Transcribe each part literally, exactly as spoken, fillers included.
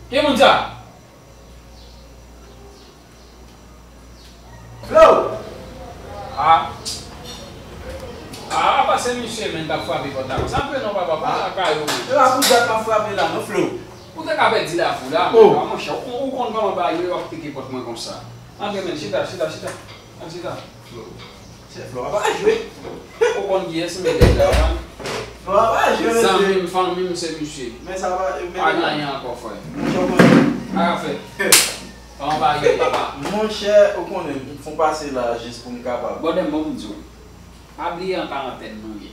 Ki moun sa? Flo! Ah. Ah, apa se misye menm k ap frape pòt la konsa? Antre non, papa, pa lakay ou menm. Se pa pou dat m ap frape la non, Flo. Ou te ka pèdi lavi w la, oh, men, ah, monchè, ou, ou konn kòman bagay yo, yo ap pike pòt mwen konsa. Antre, men, chita, chita, chita. Ann chita. Flo. Se Flo, apa jwe. Ou konn kiyès m ye deja, wi. Flo, apa jwe, mesye. Zanmi m, fanmi m, se misye. Men sa pa, men pa gen anyen ankò, frè. Monchè, ou konnen. Sa ka fèt. Pa anba ye, papa. Monchè, ou konnen, m fon pase la jis pou m kapab. Bòdè m, bon, m di w. Pa bliye an karantèn nou ye.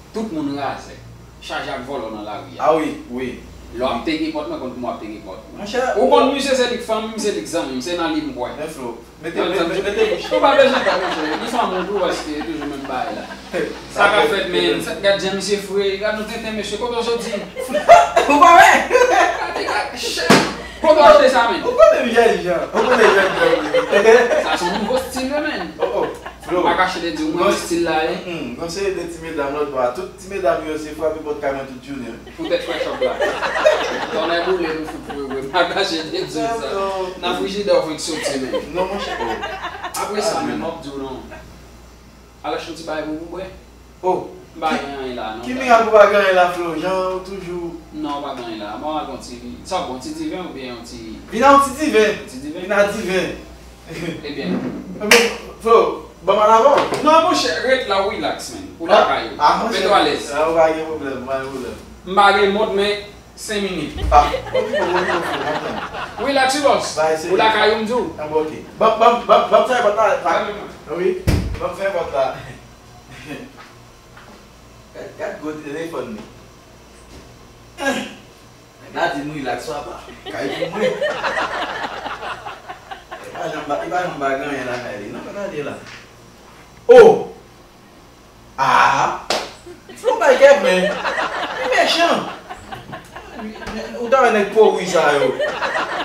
Tout moun razè. Chaje ak vòlò nan lari a. Ah wi, wi. Lè w ap pege pòt mwen, konn kouman w ap pege pòt mwen. Monchè, ou konn misye se li k fanmi m, se li k zanmi m, se nan li m kwè. Men Flo, mete, mete, mete bouch. Ou pa bezwen pè, mesye. Li fanmi w tou, paske toujou menm bagay la. Sa ka fèt, men, gad jan misye fre, gad nou tenten, mesye, kote w soti? Ou pa wè? Gade, gad, chè. Kote w achte sa, men? Ou konnen m jèn jan. Ou konnen jèn jan. Sa se yon nouvo stil, wi, men. Oh, oh. Flo. M pa kache de di w, mwen, stil la, wi. Mm, gon seri de ti medam lòt bò a, tout ti medam yo se frape pòt kay mwen tout jounen. Poutèt frè chòp la. Tonnè boule nou fout pou yo, m pa kache de di w sa. Nan frijidè w fenk soti, men. Non, monchè. Apre sa, men, m ap di w non. Al achte yon ti bagay pou ou bwè. Oh. M pa gen anyen la, non. Ki mirak ou pa gen anyen la, Flo? Jan ou toujou. Non, ou pa gen anyen la. Bon, al gon ti, sa bon, ti diven oubyen yon ti. Vin a yon ti diven. Ti diven? Vin a diven. Ebyen. Ebyen, Flo, ban m al avè w. Non, monchè, ret la, w relax, man. Ou lakay ou. Ah, monchè. Mete w alèz. Ah, ou pa gen pwoblèm, ou pa gen pwoblèm. M pa gen mont, men senk minit. Ah, okipe w, okipe w, Flo, m ap tann. Relax, wi, bòs. Ou lakay ou, m di w. Ah, bon, ok. Ban, ban, ban, ban m fè pòt la. Wi, ban m fè pòt la. Gad, gad gwo telefòn li. Nèg la di m relax, papa. Kay pou mwen. Li pa janm ba, li pa janm ba gen anyen lakay li. Non, gade la. Oh! Ah! Flo bay kè plen. Li mechan. Ou ta wè nèg pori sa yo.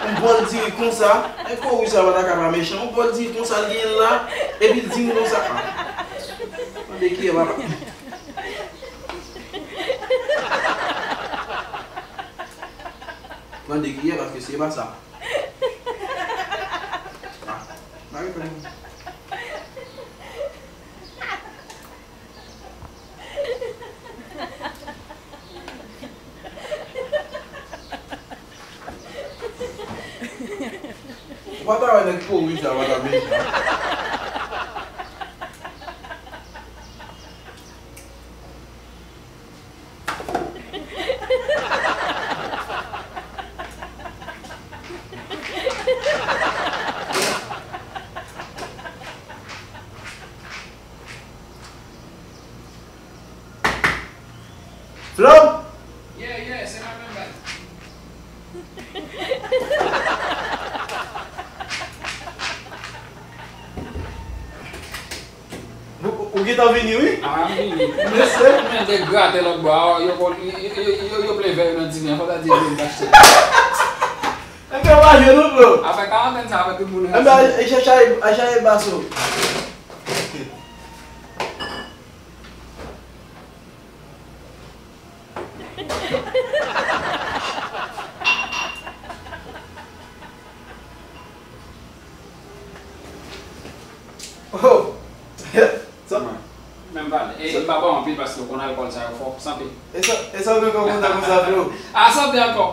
Yon bòl diri konsa. Nèg pori sa yo pa ta ka pa mechan. Yon bòl diri konsa l genyen la. Epi l di m konsa. Ah. Mande kiyè papa. Mande kiyè paske se pa sa. Ah, pa reponn. Ou pa ta wè nèg pori sa, pa ta mechan. Flo! Yeah, yeah, se mwen menm, baz. Ou, ou, ou gentan vini, wi? Ah, m vini. Mesye. Mwen te grate lòt bò a, yo, yo, yo, yo, yo plen vè yo nan diven, fò ta di yo vin achte. Enben, w pa jwe non, bro. Afè karantèn sa, afè tout moun. Enben, al, al chache, al chache baso. Oh! Sa. Menm pale. E m pa ba w anpil paske w konn alkòl sa yo fò. Santé. E sa, e sa w gen kòm kontan konsa, Flo? A, santé ankò.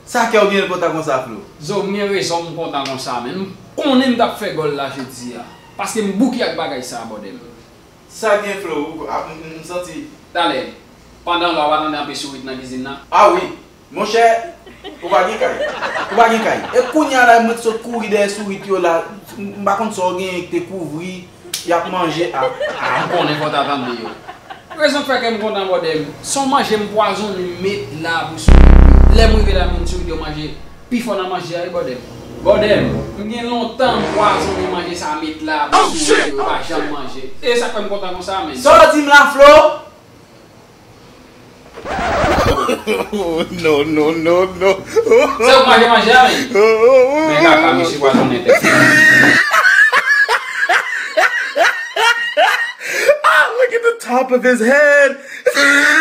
Sa kè w gen l kontan konsa, Flo? Zo, m gen rezon m kontan konsa, men m konnen m t ap fè gòl la jodi a. Paske m bouke ak bagay sa, bòdè m. Sa gen, Flo, ou, a, m, m, m santi. Talè, pandan la, w pa tande anpil sourit nan kizin nan? A wi. Monchè, ou pa gen kay. Ou pa gen kay. E kounye a la, mwen t sot kouri dèyè sourit yo la. M, m pa konn sa w genyen ki te kouvri. Y ap manje a. A, m konnen fò w ta tande yo. Rezon k fè kè m kontan, bòdè m. Se yon manje m pwazonnen m met la pou sourit yo. Lè m rive la, m jwenn sourit yo manje pi fò nan manje a, wi, bòdè m. Bòdè m, m gen lontan m pwazonnen manje sa met la pou sourit yo, yo pa janm manje. E sa k fè m kontan konsa, menn. Sa w di m la, Flo? Oh, no, no, no, no. Se ou k manje manje a, men. Men kaka, misye pwazonnen tèt. Ah, look at the of his head.